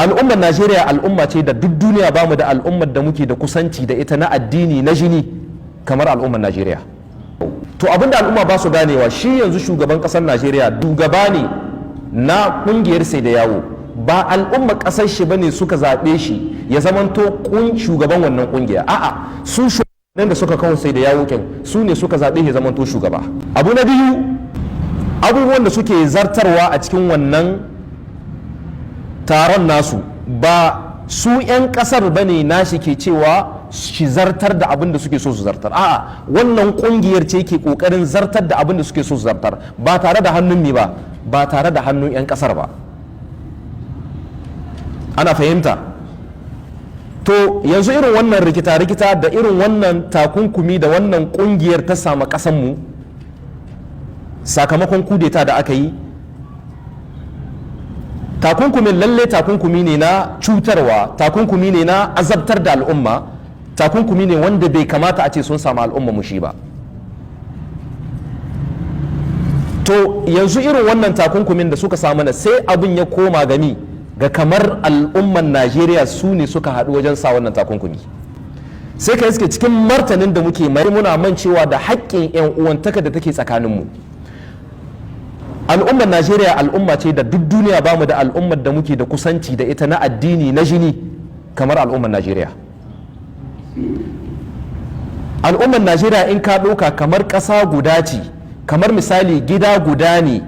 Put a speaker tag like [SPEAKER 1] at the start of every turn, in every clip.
[SPEAKER 1] Al'ummar Najeriya al'umma ce da duk duniya bamu da al'ummar da muke da kusanci da ita na addini, na jini, kamar al'ummar Najeriya. To, abinda al'umma ba su ganewa, shi yanzu shugaban kasar Najeriya shugaba ne na kungiyar CEDEAO. Ba al'ummar kasar shi bane suka zaɓe shi ya zamanto shugaban wannan kungiya. A'a, su shugabannin da suka kawo CEDEAO kin su ne suka zaɓe shi ya zamanto shugaba. Abu na biyu, abubuwan da suke zartarwa a cikin wannan taron nasu, ba su 'yan kasar ba ne nashi ke cewa shi zartar da abin da suke so su zartar. A'a, wannan kungiyar ce ke kokarin zartar da abin da suke so su zartar, ba tare da hannun mi ba, ba tare da hannun 'yan kasar ba. Ana fahimta? To, yanzu irin wannan rikita-rikita da irin wannan takunkumi da wannan kungiyar ta samu kasanmu sakamakon kudeta da aka yi, takunkumin lalle takunkumi ne na cutarwa, takunkumi ne na azabtar da al'umma, takunkumi ne wanda bai kamata a ce sun samu al'umma mu shi ba. To, yanzu irin wannan takunkumin da suka samu na, sai abin ya koma gami ga kamar al'umman Najeriya su ne suka haɗu wajen sa wannan takunkumi. Sai ka iske cikin martanin da muke mai, muna mancewa da haƙƙin 'yan uwantaka da take tsakaninmu. Al'ummar Najeriya al'umma ce da duk duniya bamu da al'ummar da muke da kusanci da ita na addini, na jini, kamar al'ummar Najeriya. Al'ummar Najeriya, in ka ɗauka, kamar ƙasa guda ce, kamar misali gida guda ne,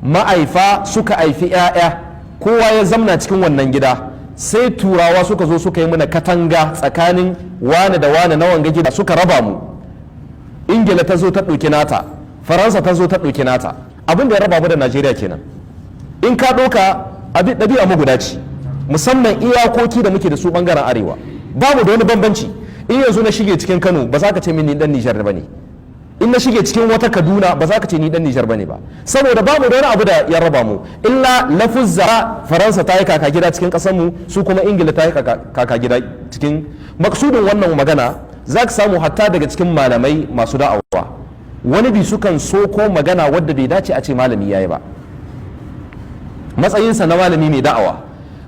[SPEAKER 1] ma'aifa suka haifi 'ya'ya, kowa ya zamna cikin wannan gida. Sai Turawa suka zo suka yi mana katanga tsakanin wane da wane na wanga gida, suka raba mu. Ingila ta zo ta ɗauki nata, Faransa ta zo ta ɗauki nata. Abin da ya raba mu da Najeriya kenan. In ka ɗauka, ɗabi'a mu guda ce, musamman iyakoki da muke da su ɓangaren arewa, ba mu da wani bambanci. In yanzu na shige cikin Kano, ba za ka ce min ni dan Nijar ba ne. In na shige cikin wata Kaduna, ba za ka ce ni dan Nijar ba ne ba, saboda ba mu da wani abu da ya raba mu illa lafuzza. Faransa ta yi kaka gida cikin ƙasar mu, su kuma Ingila ta yi kaka gida cikin. Maksudin wannan magana, za ka samu hatta daga cikin malamai masu da'awa, wani bi sukan so ko magana wadda bai dace a ce malami yayi ba, matsayinsa na malami mai da'awa.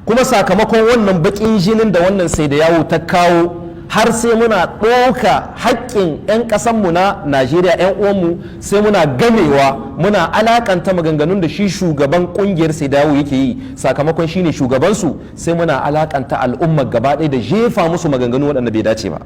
[SPEAKER 1] Kuma sakamakon wannan bakin jinin da wannan CEDEAO ta kawo, har sai muna ɗauka haƙƙin 'yan ƙasanmu na Najeriya, 'yan uwanmu, sai muna gamewa, muna alakanta maganganun da shi shugaban ƙungiyar CEDEAO yake yi, sakamakon shine shugabansu, sai muna alakanta al'ummar gaba ɗaya da jefa musu maganganu waɗanda bai dace ba.